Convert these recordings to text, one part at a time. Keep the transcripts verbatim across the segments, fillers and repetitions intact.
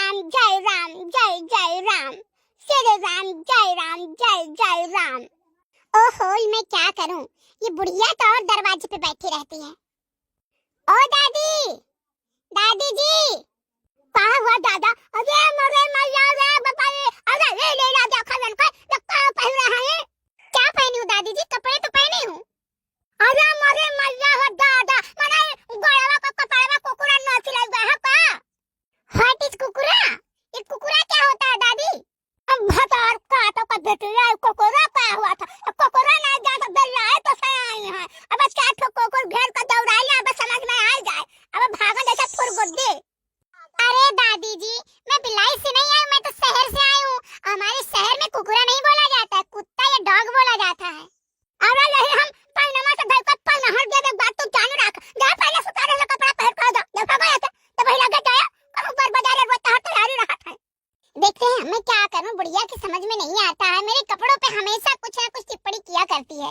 राम, जय राम, जय जय राम, श्री राम, जय राम, जय जय राम। ओहो, मैं क्या करूं, ये बुढ़िया तो और दरवाजे पे बैठी रहती है। ओ दादी, दादी जी। का हुआ दादा? अरे मोरे मैया रे बाबा रे, अरे ले ले ला देखा जन को, देखा पहन रहा है। क्या पहनी हूँ दादी जी? कपड़े तो पहनी हूँ। अरे मोरे मैया हो दादा, मने गोड़वा को कपड़वा कुकुरा नोच ले गया है का? What is कुकुरा? ये कुकुरा क्या होता है दादी? अब भतार का तो का बेटिया, कुकुरा का हुआ था? अब कुकुरा ना जा तो बिल्ला है तो सयाई है। अब चार ठो कुकुर घेर के दौड़ाई, अब समझ में आ जाए। अब भागो जैसे फुरगुद्दी। अरे दादी जी, मैं भिलाई से नहीं आई, मैं तो शहर से आई हूँ। हमारे शहर में कुकुरा नहीं बोला जाता है, कुत्ता या dog बोला जाता है। अरे यही हम पैनमा से धर के पैनहर दे दे, बात तू जान रख। जा पहले सुता रहे कपड़ा पहन के जा, जा भागो यहाँ से। तो वही लगे जाए, अब ऊपर बाजार रोज तहर तैयारी रहत है। देखते हैं, मैं क्या करूं, बुढ़िया की समझ में नहीं आता है। मेरे कपड़ों पे हमेशा कुछ ना कुछ टिप्पणी किया करती है।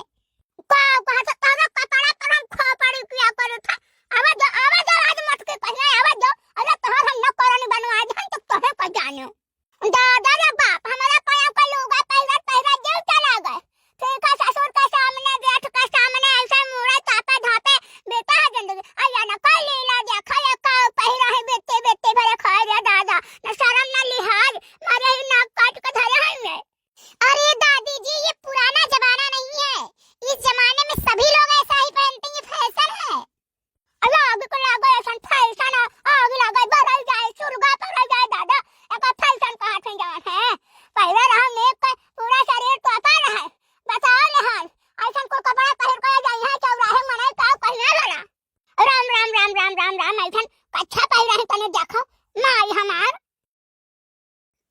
का, कहाँ से ताजा कपड़ा पर हम खोपड़ी किया करे था? आवा दो, आवा दो, आज मत के पहले आवा दो। अरे तोहर हम नौकरानी बनवा दे, हम तो तोहे को जानो। दादा रे बाप, हमारा पाया का लुगा पहिरा, पहिरा जेल चला गए। ठीक है, ससुर के सामने, जेठ के सामने ऐसे मुड़े तापे धापे बीता है जिंदगी। अइया न कोई लीला देखा, ये का पहिरा है, बेटे, बेटे भरे खाए रे दादा। न शर्म, न लिहाज, मारे ही नाक काट के धरे हैं ये। अरे दादी जी, ये पुराना जमाना नहीं है। इस जमाने में सभी लोग ऐसा ही पहनते हैं, ये fashion है। अरे आगे को लागो ऐसन fashion, आगे लागो बरल जाए, सुरगा बरल जाए दादा। एका fashion कहा थे जान है। पहले रहा नेक के पूरा शरीर टोपा रहे। बताओ ले हाल, ऐसन को कपड़ा पहिर के जाई है चौराहे मनई का कहिया लड़ा। राम, राम, राम, राम, राम, राम, ऐसन कच्छा पहिरा है तने देखो, माई हमार।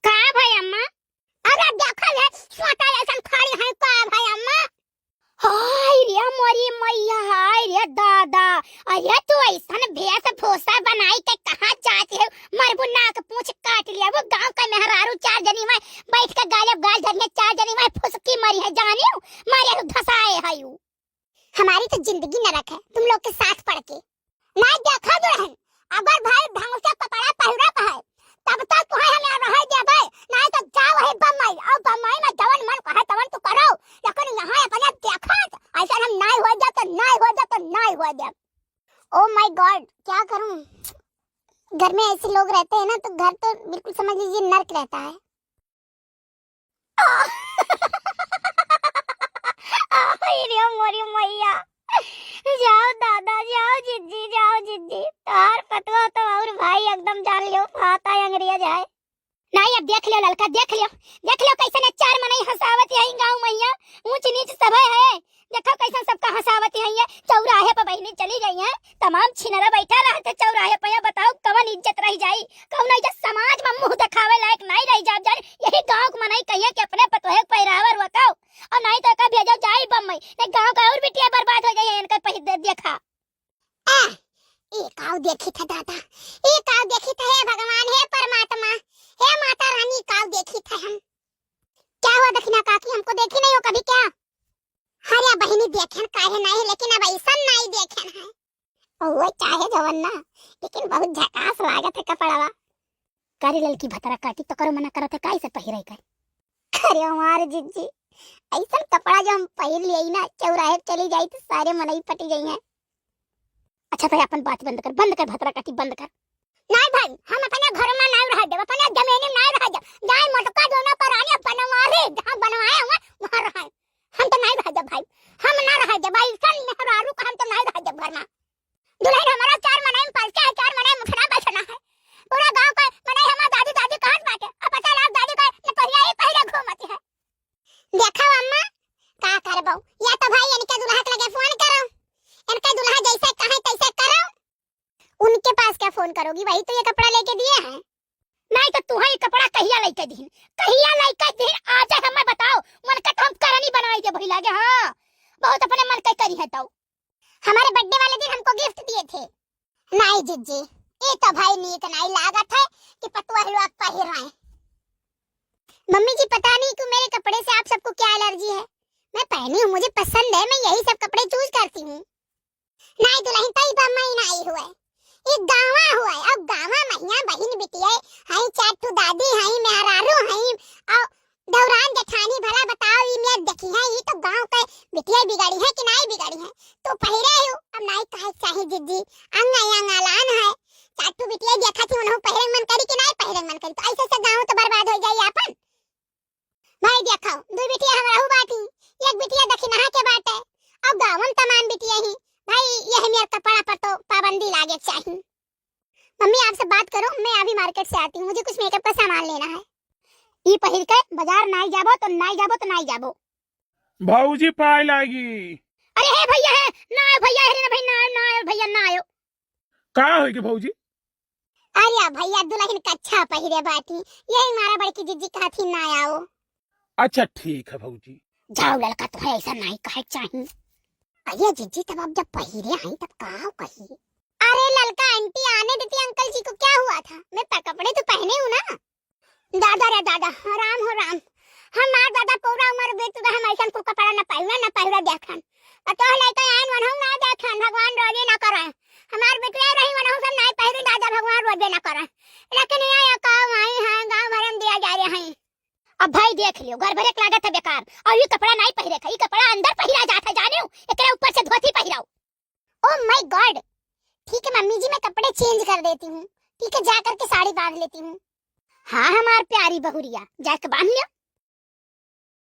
का भाई अम्मा? अरे देखो ये सोटा ऐसन खड़ी है का भाई अम्मा? हाय रे मोरी मैया, हाय रे दादा, अरे तू ऐसन वेशभूषा बनाई के कहाँ जाती है? मरबू नाक पूछ काट लिया, वो गाँव का मेहरारू चार जनी में बैठ के गालब गाल धरिए, चार जनी में फुसकी मरी है जानियो, मारे धसाए है यू। हमारी तो जिंदगी नरक है तुम लोग के साथ पड़ के। नाहीं देखा दुल्हन, अगर भाई ढंग से कपड़ा पहिरत है, तब तो तुहे हम यहाँ रहे देबे, नाहीं तो जा वही बम्बई, और बम्बई में जवन मन कहे तवन तू करो, लेकिन यहाँ अपने देखत, ऐसा हम नाहीं हो जा तो नाहीं हो जा तो नाहीं हो जा। Oh my God, क्या करूँ? घर में ऐसे लोग रहते हैं ना, तो घर तो बिल्कुल समझ लीजिए नर्क रहता है। आई रे मोरी मैया, जाओ दादा, जाओ जिज्जी, जाओ जिज्जी, तार पतवा तो और भाई एकदम जान लियो, फाता अंगरिया जाए। नाहीं, अब देख लियो ललका, देख लियो, देख लियो कैसन चार मनई हँसावत यही गाँव मैया, ऊँच नीच सभे है, देखो कैसन सबका हँसावत है ये। चौराहे पे बहिनी चली गई है, तमाम छिनरा बैठा रहत है चौराहे पे। बताओ कवन इज्जत रह जाई, कौन इज्जत समाज में मुँह देखावे लायक नाहीं रह जाब जान। यही गाँव के मनई कहिए कि अपने पतोहे के पहिरावा रोकाओ, और नाहीं तो का भेजा जाई बम्बई, नाहीं गाँव का और बिटिया बर्बाद हो जाई इनका पहिर दे देखा। आ, ई काव देखित है दादा, ई काव देखित है, हे भगवान, हे परमात्मा, हे माता रानी, काव देखित है हम। क्या हुआ दखिना काकी, हमको देखी नहीं हो कभी क्या? अरे बहिनी, देखेन काहे नहीं, लेकिन अब ऐसन नहीं देखेन है। ओ चाहे जवन ना, लेकिन बहुत झकास लागत है कपड़वा। करे ललकी भतरा काटी तो करो मना करत है, काहे से पहिरे के? अरे हमार जिज्जी, ऐसन कपड़ा जो हम पहिर लिए ना, चौराहे पे चली जाई तो सारे मनई पटी जाई हैं। अच्छा तो अपन बात बंद कर, बंद कर भतरा काटी, बंद कर। नहीं भाई, हम अपने घर में नहीं रह देब, अपने जमीन में नहीं रह देब। जाए मोटका दोनों पर आने बनवाए, जहाँ बनवाए हुए वहाँ रहे। हम तो नहीं रह देब भाई, हम ना रह देब भाई, ऐसन मेहरारू का हम तो नहीं रह देब घर में। दुल्हन हमारा चार मनई में पलचा है, चार मनई में उठना बैठना है। पूरा गाँव का मनई हमार दादी दादी कहत बाटे, अब पता लाग दादी का नटोरिया ही पहिरे घूमती है। देखो अम्मा, का करबो, या तो भाई इनके दुल्हा के लगे फोन करो, इनके दुल्हा जैसे कहे तैसे करो। उनके पास क्या फोन करोगी, वही तो ये कपड़ा लेके दिए हैं। नहीं तो तुहे ये कपड़ा कहिया लेके दीन, कहिया लेके दीन, आज हमें बताओ, मन का तो हम करनी बनाई दे भइला के, हाँ, बहुत अपने मन के करी है तो। हमारे birthday वाले दिन हमको gift दिए थे। नहीं जिज्जी, ये तो भाई नीक नहीं लागत है कि पतुआ लोग पहिर रहे हैं। मम्मी जी, पता नहीं क्यों मेरे कपड़े से आप सबको क्या allergy है। मैं पहनी हूँ, मुझे पसंद है, मैं यही सब कपड़े choose करती हूँ। नाई दुल्हन, तई बम्मई नाई हुए, ई गाँवा हुए। अब गाँवा महिया बहिन बिटिया हई, चार पहिरे मन करी कि नाहीं पहिरे मन करी, तो ऐसे से गाँव तो बर्बाद होइ जाई आपन। भाई देखो, दुइ बिटिया हमरहू बाटी, एक बिटिया दखिनहा के बाटे, अब गाँवन तमाम बिटिया ही। भाई यह मेर कपड़ा पर तो पाबंदी लागे चाही। मम्मी आपसे बात करो, मैं अभी मार्केट से आती हूँ, मुझे कुछ मेकअप का सामान लेना है। ई पहिर के बाजार नाई जाबो तो नाई जाबो तो नाई जाबो। भौजी पाए लागी। अरे हे भैया हे, ना आयो भैया, अरे ना भाई ना आयो, ना आयो भैया ना आयो। का होइगे भौजी? अरे भैया दुलहिन कच्छा पहिरे बाटी, यही मारा बड़की जिज्जी कहत ही ना आओ। अच्छा ठीक है भौजी। जाओ ललका, तुहैं ऐसा नाई कहे चाही। अरे जिज्जी तब आप जब पहिरे आई तब का कही? अरे ललका आंटी आने देती अंकल जी को, क्या हुआ था? मैं प-, कपड़े तो पहने हूँ ना। दादा रे दादा, राम हो राम। हमार दादा पूरा उमर बीत गए, हम ऐसन कुल कपड़ा न पहिरा, न पहिरा देखन। और तो लेके आइन वनहु ना देखन, भगवान रोजे ना करे। हमार बेटिया रही वनहु सब नाई पहिरी दादा, भगवान रोजे ना करे। लेकिन ये का आई हैं, गाँव भर में दिया जा रहे हैं। अब भाई देख लियो, घर भरे के लागत है बेकार। और ये कपड़ा नाई पहिरे का, ये कपड़ा अंदर पहिरा जात है, जाने हो? एकरे ऊपर से धोती पहिराओ। Oh my God! ठीक है मम्मी जी, मैं कपड़े change कर देती हूँ। ठीक है, जा करके साड़ी बांध लेती हूँ। हाँ हमार प्यारी बहुरिया, जाके बांध लियो।